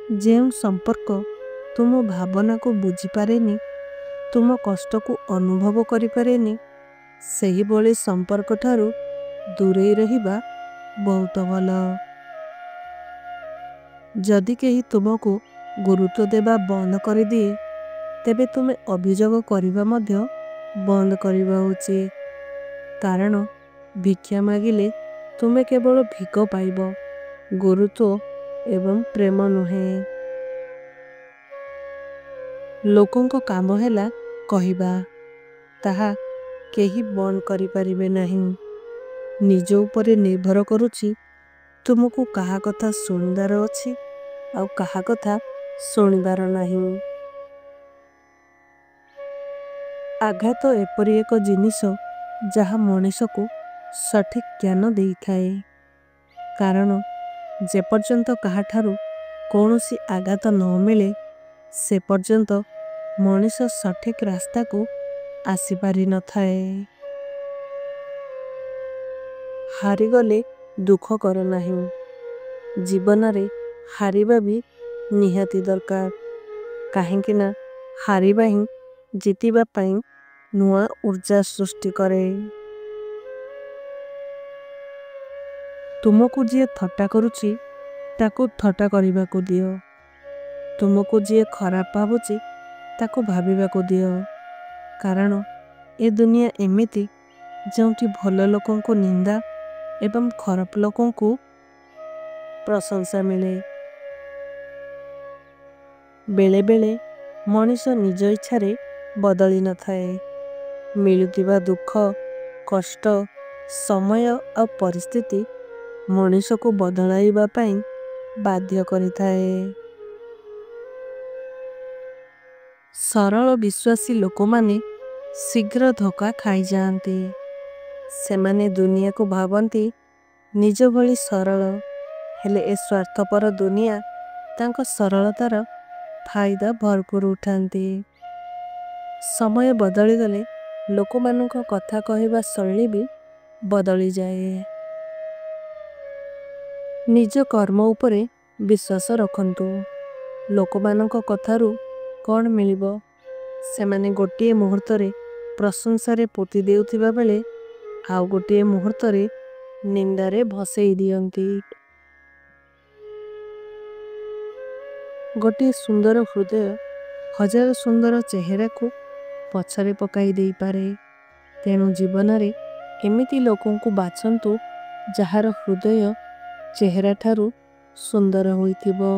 ଯେଉଁ ସମ୍ପର୍କ ତୁମ ଭାବନାକୁ ବୁଝିପାରେନି, ତୁମ କଷ୍ଟକୁ ଅନୁଭବ କରିପାରେନି, ସେହିଭଳି ସମ୍ପର୍କଠାରୁ ଦୂରେଇ ରହିବା ବହୁତ ଭଲ। ଯଦି କେହି ତୁମକୁ ଗୁରୁତ୍ଵ ଦେବା ବନ୍ଦ କରିଦିଏ, ତେବେ ତୁମେ ଅଭିଜଗ କରିବା ମଧ୍ଯୋଂ ବନ୍ଦ କରିବା ଉଚେ। କାରଣ ଭିକ୍ଯା ମାଗିଲେ ତୁମେ କେବଲୋ ଭିକୋ ପାଇବୋ, ଗୁରୁତ୍ଵ ଏବଂ ପ୍ରେମ ନୁହେ। ଲୋକୋଂ କୋ କାମୋ ହେଲା କହିବା, ତହା କେହୀ ବନ୍ଦ କରୀ ପାରିବେ ନହୀଂ। ନିଜୋ ଉପରେ ନିର୍ଭର କରୁଚୀ, ତୁମକୋ କହା କଥା ସୁନିଦାରୋ ଅଚ୍ଛୀ, ଔର କହା କଥା ସୁନିଦାରୋ ନହୀଂ। ଆଗା ତୋ ଏପରିଯେ କୋ ଜିନିସୋ, ଜହା ମନିସୋ କୋ ସଠିକ କ୍ଯାନୋ ଦେଈ ଥାଏ। କାରଣୋ, ଜେପର୍ଜନ୍ତୋ କହା ଥାରୋ କୌନୋ ସି ଆଗା ତୋ ନୌ ମିଲେ, ସେପର୍ଜନ୍ତୋ ମନିସୋ ସଠିକ ରାସ୍ତା କୋ ଆସିପାରୀ ନ ଥାଏ। ହାରିଗଲେ ଦୁଖୋ କରୋ ନହୀଂ, ଜୀବନାରେ ହାରିବା ଭୀ ନିହାତୀ ଦରକାର, କାହିଂକି ନା ହାରିବା ହୀ ଜିତିବା ପାଇଂ ନୁଆ ଉର୍ଜା ସୁଷ୍ଟୀ କରେ। ତୁମକୋ ଜିଏ ଥଟା କରୁଚୀ, ତାକୋ ଥଟା କରୀବା କୋ ଦିଯୋ। ତୁମକୋ ଜିଏ ଖରାପ ଭାବୁଚୀ, ତାକୋ ଭାବୀବା କୋ ଦିଯୋ। କାରଣୋ, ଯେ ଦୁନିଯା ଏମେତୀ ଜୋଂକି ଭଲା ଲୋକୋଂ କୋ ନିନ୍ଦା ଏବଂଗ ଖରାପ ଲୋକୋଂ କୋ ପ୍ରସଂସା ମିଲେ। ବେଲେ ବେଲେ ମନିଷୋ ନିଜୋ ଇଚ୍ଛାରେ ବଦଲୀ ନ ଥାଏ। ମିଲୂତିବା ଦୁଖୋ, କଷ୍ଟୋ, ସମଯୋ ଔର ପରିସ୍ଥିତି ମନିଷୋ କୋ ବଦଲାଈବା ପାଇଂ ବାଦ୍ଯୋ କରୀ ଥାଏ। ସରଲୋ ବିଶ୍ଵାସୀ ଲୋକୋ ମାନେ ସିଗ୍ର ଧୋକା ଖାଈ ଜାନତୀ। ସେ ମାନେ ଦୁନିଯା କୋ ଭାଵନ୍ତୀ ନିଜୋ ଭଲୀ ସରଲୋ ହେଲେ ଏ ସ୍ଵାର୍ଥପର ଦୁନିଯା ତାଂକୋ ସରଲତାର ଫାଇଦା ଭର୍ପୁର ଉଠାନତୀ। ସମଯ ବଦଲୀ ଦଲେ ଲୋକୋ ମାନୋଂ କୋ କଥା କହେବା ସଲ୍ଲୀ ଭୀ ବଦଲୀ ଜାଏ। ନିଜୋ କର୍ମ ଉପରେ ବିଶ୍ଵାସ ରଖନତୁ। ଲୋକୋ ମାନୋଂ କୋ କଥାରୂ କୌନ ମିଲୀବୋ। ସେ ମାନେ ଗୋଟିଯେ ମୁହୁର୍ତରେ ପ୍ରସଂସାରେ ପୋତୀ ଦେଉତୀ ବାବଲେ ଆଵ ଗୋଟିଯେ ମୁହୁର୍ତରେ ନିନ୍ଦାରେ ଭସେ ଇଦିଯୋଂତୀ। ଗୋଟିଯେ ସୁନ୍ଦର ହୁରୁଦେ ହଜାର ସୁନ୍ଦର ଚେହରେ କୋ ପଚ୍ଛରେ ପକାଈ ଦେଈ ପାରେ। ତେନୁ ଜୀବନାରେ ଏମିତୀ ଲୋକୋଂ କୋ ବାଚନ ତୋ ଜହାର ହୁରୁଦେ ଚେହରା ଥାରୂ ସୁନ୍ଦର ହୋଈ ଥୀ ବୋ।